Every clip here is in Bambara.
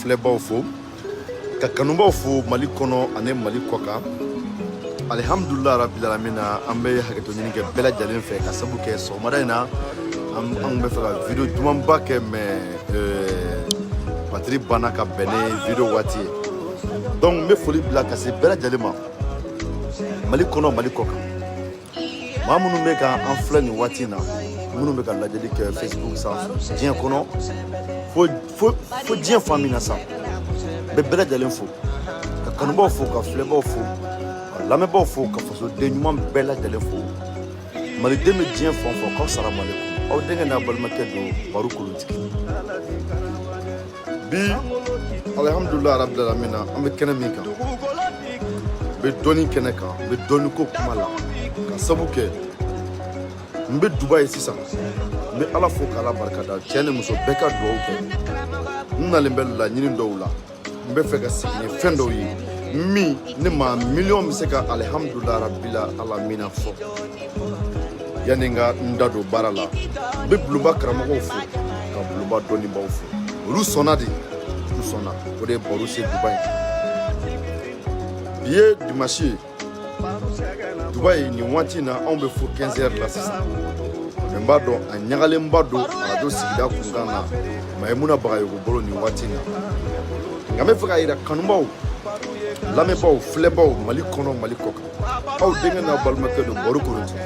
filɛbaw fo, ka kanubaw fo Mali kɔnɔ ani Mali kɔkan. Alihamudulila rabbil alamina. An bɛ hakɛto ɲini kɛ bɛɛ lajɛlen fɛ ka sabu kɛ sɔgɔmada in na, an bɛ fɛ ka video dumanba kɛ, mais batiri banna ka bɛn ni video waati ye. Donc n bɛ foli bila ka se bɛɛ lajɛlen ma, Mali kɔnɔ, Mali kɔkan, maa minnu bɛ ka an filɛ nin waati in na, minnu bɛ ka lajɛli kɛ Facebook sanfɛ, diɲɛ kɔnɔ, fo fo fo diɲɛ fan min na sa, n bɛ bɛɛ lajɛlen fo, ka kanubaw fo, ka filɛbaw fo, ka lamɛnbaw fo, ka fasoden ɲuman bɛɛ lajɛlen fo. Maliden bɛ diɲɛ fan o fan, k'aw salamalekum. Aw denkɛ n'a balimakɛ don, Baro Kolontigi. Bi, alihamudulila rabbil alamina, an bɛ kɛnɛ min kan, n bɛ dɔnni kɛnɛ kan, n bɛ dɔnni ko kuma la, ka sabu kɛ n bɛ Dubayi sisan. N bɛ Ala fo k'Ala barika da. Cɛ ni muso bɛɛ ka dugawu kɛ. N nalen bɛ laɲini dɔw la, n bɛ fɛ ka sigi ni fɛn dɔw ye min ne maa miliyɔn bɛ se ka alihamudulila rabila alamina fɔ. Yanni n ka n da don baara la, n bɛ bulonba karamɔgɔw fo, ka bulonba dɔnnibaw fo. Olu sɔnna de, olu sɔnna. O de ye baro se Dubayi. Bi ye dimanche ye Dubayi. Nin waati in na, anw bɛ fo 15 heures la sisan, mais n b'a dɔn a ɲagalenba don arajo sigida kunkan na, Mayimuna Bagayogo bolo nin waati in na. Nka n bɛ fɛ k'a yira kanubaw, lamɛnbaw, filɛbaw, Mali kɔnɔ, Mali kɔkan, aw denkɛ n'a balimakɛ don, Baro Kolontigi.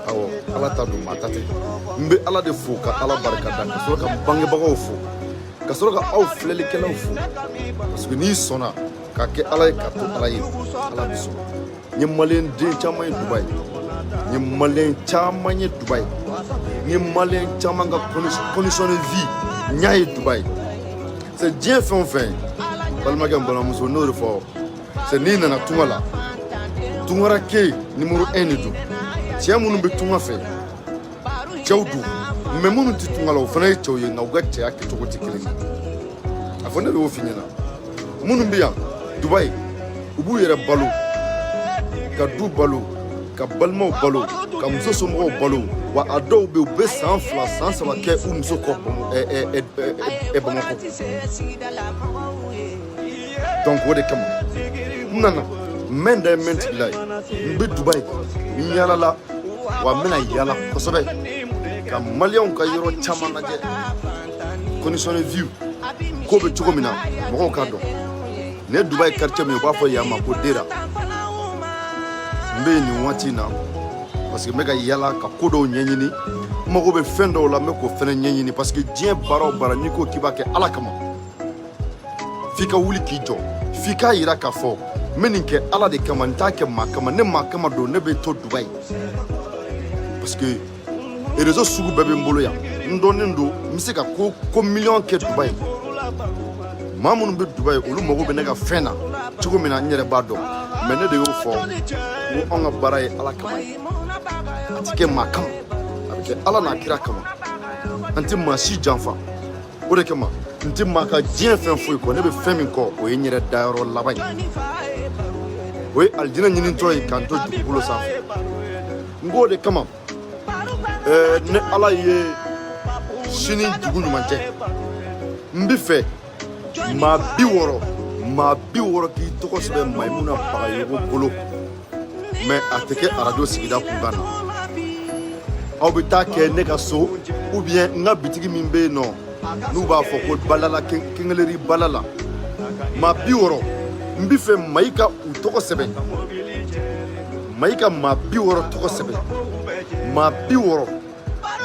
Awɔ, Ala ta don, maa ta tɛ. N bɛ Ala de fo ka Ala barika da, ka sɔrɔ ka n bangebagaw fo, ka sɔrɔ ka aw filɛlikɛlaw fo, parce que n'i sɔnna ka kɛ Ala ye, ka to Ala ye, Ala bɛ sɔn. N ye maliyɛn den caman ye Dubayi, n ye maliyɛn caman ye Dubayi, n ye maliyɛn caman ka condition de vie n y'a ye Dubayi. C'est diɲɛ fɛn o fɛn, balimakɛ, n balimamuso, n'o de fɔ, c'est n'i nana tunga la, tungarakɛ numéro 1 de don. Cɛ minnu bɛ tunga fɛ, cɛw don, mais minnu tɛ tunga la, o fana ye cɛw ye, nka u ka cɛya kɛcogo tɛ kelen ye. A fɔ ne de y'o f'i ɲɛna. Minnu bɛ yan Dubayi, u b'u yɛrɛ balo, ka du balo, ka balimaw balo, ka muso somɔgɔw balo. Wa a dɔw bɛ yen, u bɛ san 2, san 3 kɛ u muso kɔ Bamakɔ. Donc o de kama n nana mɛn da ye mɛn tigila ye. N bɛ Dubayi, n yaalala, wa n bɛna yaala kosɛbɛ ka maliyɛnw ka yɔrɔ caman lajɛ, condition de vie ko bɛ cogo min na, mɔgɔw k'a dɔn. Nin ye Dubayi quartier min ye, u b'a fɔ yan ma ko Dera. N bɛ yen nin waati in na parce que n bɛ ka yaala ka ko dɔw ɲɛɲini. N mago bɛ fɛn dɔw la, n bɛ k'o fɛnɛ ɲɛɲini, parce que diɲɛ baara o baara, n'i ko k'i b'a kɛ Ala kama, f'i ka wuli k'i jɔ, f'i k'a yira k'a fɔ n bɛ nin kɛ Ala de kama, n t'a kɛ maa kama. Ne maa kama don, ne bɛ to Dubayi, parce que réseau sugu bɛɛ bɛ n bolo yan. N dɔnnen don, n bɛ se ka ko ko miliyɔn kɛ Dubayi. Maa minnu bɛ Dubayi, olu mago bɛ ne ka fɛn na cogo min na, n yɛrɛ b'a dɔn. Mais ne de y'o fɔ n ko anw ka baara ye Ala kama ye, a ti kɛ maa kama, a bɛ kɛ Ala n'a kira kama. An tɛ maa si janfa. O de kama n tɛ maa ka diɲɛ fɛn foyi kɔ. Ne bɛ fɛn min kɔ, o ye n yɛrɛ dayɔrɔ laban ye, o ye alijinɛ ɲinitɔ ye k'an to dugukolo sanfɛ. N k'o de kama, ni Ala ye sini dugu ɲuman cɛ, n bɛ fɛ maa 60, maa 60 k'i tɔgɔ sɛbɛn Mayimuna Bagayogo bolo, mais a tɛ kɛ arajo sigida kunkan na. Aw bɛ taa kɛ ne ka so ou bien n ka bitigi min bɛ yen nɔ, n'u b'a fɔ ko Balala, Kengeleri Balala. Maa 60, n bɛ fɛ Mayi ka u tɔgɔ sɛbɛn, Mayi ka maa 60 tɔgɔ sɛbɛn, maa 60,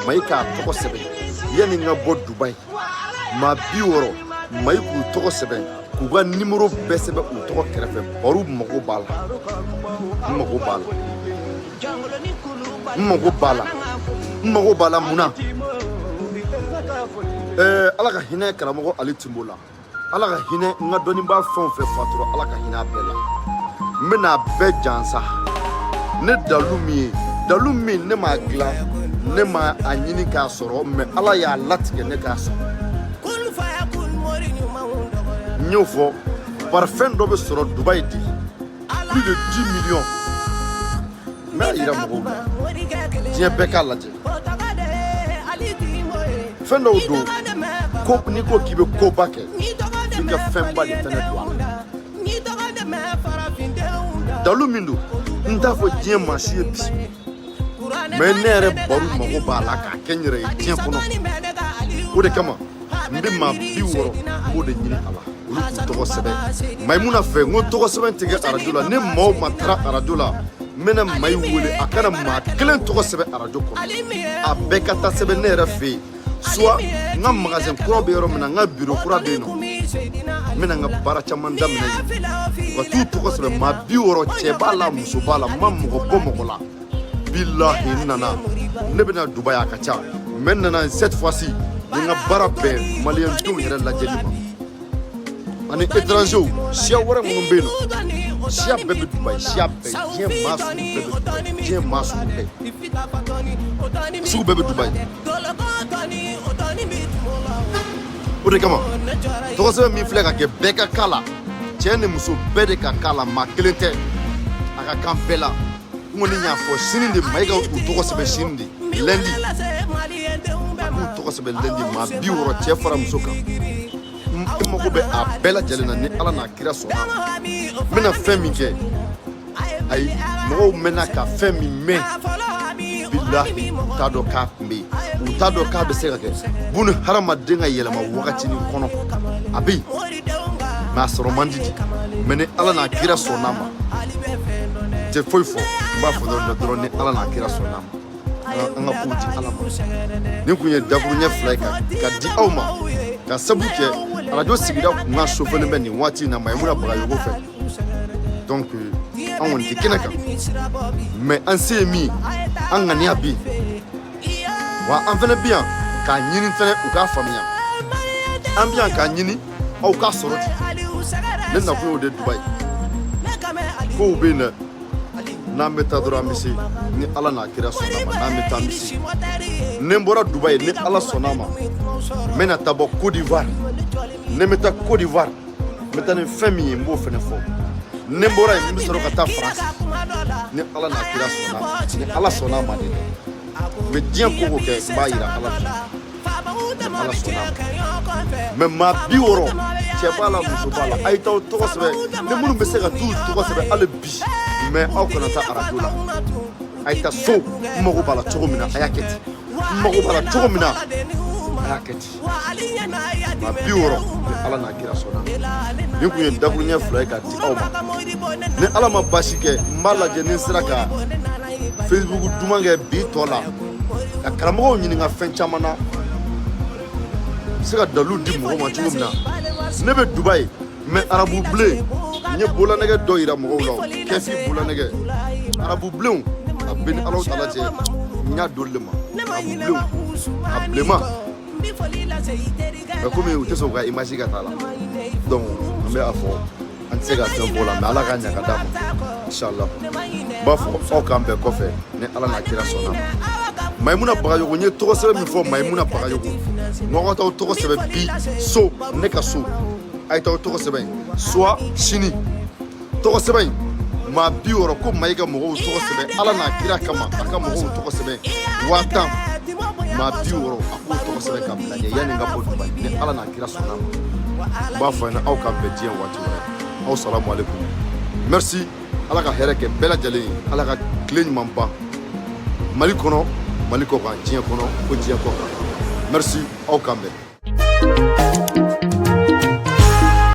Mayi k'a tɔgɔ sɛbɛn yanni n ka bɔ Dubayi. Maa 60, Mayi k'u tɔgɔ sɛbɛn, k'u ka nimoro bɛɛ sɛbɛn u tɔgɔ kɛrɛfɛ. Baro mago b'a la, n mago b'a la, n mago b'a la, n mago b'a la. Mun na? Ala ka hinɛ karamɔgɔ Ali Timbo la. Ala ka hinɛ n ka dɔnnibaa fɛn o fɛn fatura, Ala ka hinɛ a bɛɛ la. N bɛna a bɛɛ jansa. Ne dalu min ye, dalu min ne m'a dilan, ne ma a ɲini k'a sɔrɔ, mais Ala y'a latigɛ ne k'a sɔrɔ. N y'o fɔ, parfum dɔ bɛ sɔrɔ Dubayi de, plus de 10 millions. N b'a yira mɔgɔw la, diɲɛ bɛɛ k'a lajɛ. Fɛn dɔw don ko n'i ko k'i bɛ koba kɛ. n ka fɛnba de fɛnɛ don a la. Dalu min don, n t'a fɔ diɲɛ maa si ye bi, mais ne yɛrɛ Baru mago b'a la k'a kɛ n yɛrɛ ye diɲɛ kɔnɔ. O de kama n bɛ maa 60, n b'o de ɲini a la, olu k'u tɔgɔ sɛbɛn Mayimuna fɛ. N ko tɔgɔ sɛbɛn tɛ kɛ arajo la. Ni maa o maa taara arajo la, n bɛna Mayi wele, a kana maa kelen tɔgɔ sɛbɛn arajo kɔnɔ. A bɛɛ ka taa sɛbɛn ne yɛrɛ fɛ yen, soit n ka magasin kura bɛ yɔrɔ min na, n ka bureau kura bɛ yen nɔ, n bɛna n ka baara caman daminɛ yen. U ka t'u tɔgɔ sɛbɛn, maa 60, cɛ b'a la, muso b'a la, n ma mɔgɔ bɔ mɔgɔ la. Bilahi, n nana, ne bɛna Dubayi, a ka ca, mais n nana cette fois-ci n ka baara bɛn maliyɛn denw yɛrɛ lajɛli ma ani étrangers, siya wɛrɛ minnu bɛ yen nɔ. Siya bɛɛ bɛ Dubayi, siya bɛɛ, diɲɛ maa sugu bɛɛ bɛ Dubayi, diɲɛ maa sugu bɛɛ, sugu bɛɛ bɛ Dubayi. O de kama tɔgɔ sɛbɛn min filɛ ka kɛ, bɛɛ ka k'a la, cɛ ni muso bɛɛ de ka k'a la, maa kelen tɛ, a ka kan bɛɛ la. N kɔni y'a fɔ sini de, Mayiga u tɔgɔ sɛbɛn sini de, lundi, a k'u tɔgɔ sɛbɛn lundi, maa 60, cɛ fara muso kan. N mago bɛ a bɛɛ lajɛlen na ni Ala n'a kira sɔnna. N bɛna fɛn min kɛ, ayi, mɔgɔw mɛnna ka fɛn min mɛn, bilahi, u t'a dɔn k'a tun bɛ yen, u t'a dɔn k'a bɛ se ka kɛ buni hadamaden ka yɛlɛma wagatinin kɔnɔ. A bɛ yen, mais a sɔrɔ man di di. Mais ni Ala n'a kira sɔnna ma, n tɛ foyi fɔ, n b'a fɔ dɔrɔn ni Ala n'a kira sɔnna ma, an ka kow di Ala ma. Nin kun ye dakuruɲɛ 2 ye ka di aw ma, ka sabu kɛ arajo sigida kun ka sofɛlen bɛ nin waati in na Mayimuna Bagayogo fɛ. Donc an kɔni tɛ kɛnɛ kan, mais an se ye min ye, an ŋaniya bɛ yen, wa an fɛnɛ bɛ yan k'a ɲini fɛnɛ u k'a faamuya. An bɛ yan k'a ɲini aw k'a sɔrɔ ten. Ne nakun y'o de Dubayi kow bɛ yen dɛ. N'an bɛ taa dɔrɔn, an bɛ se, ni Ala n'a kira sɔnna ma. N'an bɛ taa, an bɛ se. Ni n bɔra Dubayi, ni Ala sɔnna ma, n bɛna taa bɔ Côte d'Ivoire. Ni n bɛ taa Côte d'Ivoire, n bɛ taa ni fɛn min ye, n b'o fɛnɛ fɔ. Ni n bɔra yen, n bɛ sɔrɔ ka taa Faransi, ni Ala n'a kira sɔnna ma, ni Ala sɔnna ma de dɛ. N bɛ diɲɛ ko o ko kɛ, n b'a yira Ala fɛ, ni Ala sɔnna ma. Mais maa 60, cɛ b'a la, muso b'a la, a ye t'aw tɔgɔ sɛbɛn. Ni minnu bɛ se ka t'u tɔgɔ sɛbɛn hali bi, mais aw kana taa arajo la, a ye taa so. N mago b'a la cogo min na, a y'a kɛ ten. N mago b'a la cogo min na, a y'a kɛ ten. Maa 60, ni Ala n'a kira sɔnna. Nin kun ye dakuruɲɛ 2 ye ka di aw ma. Ni Ala ma baasi kɛ, n b'a lajɛ ni n sera ka Facebook duman kɛ bi tɔ la, ka karamɔgɔw ɲininka fɛn caman na, n bɛ se ka dalu di mɔgɔ ma cogo min na. Ne bɛ Dubayi, mais arabu bilen, n ye bololanɛgɛ dɔ yira mɔgɔw la, kɛfi bololanɛgɛ arabu bilenw, a bɛ ni Ala tala cɛ, n y'a d'olu de ma, arabu bilenw, a bilenma. Mais komi u tɛ sɔn u ka image ka t'a la, donc an bɛ a fɔ an tɛ se ka fɛn fɔ o la, mais Ala ka ɲa ka d'a ma, inshallah. N b'a fɔ aw k'an bɛn kɔfɛ, ni Ala n'a kira sɔnna ma. Mayimuna Bagayogo, n ye tɔgɔ sɛbɛn min fɔ, Mayimuna Bagayogo, n ko aw ka t'aw tɔgɔ sɛbɛn bi so, ne ka so, a ye t'aw tɔgɔ sɛbɛn, soit sini. Tɔgɔ sɛbɛn in, maa 60, ko Mayi ka mɔgɔw tɔgɔ sɛbɛn Ala n'a kira kama, a ka mɔgɔw tɔgɔ sɛbɛn, 10 000, maa 60, a k'o tɔgɔ sɛbɛn ka bila ɲɛ yanni n ka bɔ Dubayi, ni Ala n'a kira sɔnna ma. N b'a fɔ a ɲɛna, aw k'an bɛn diɲɛ waati wɛrɛ. Aw salamu aleykum, merci. Ala ka hɛrɛ kɛ bɛɛ lajɛlen ye, Ala ka tile ɲuman ban Mali kɔnɔ, Mali kɔ kan, diɲɛ kɔnɔ, ko diɲɛ kɔ kan. Merci, aw k'an bɛn.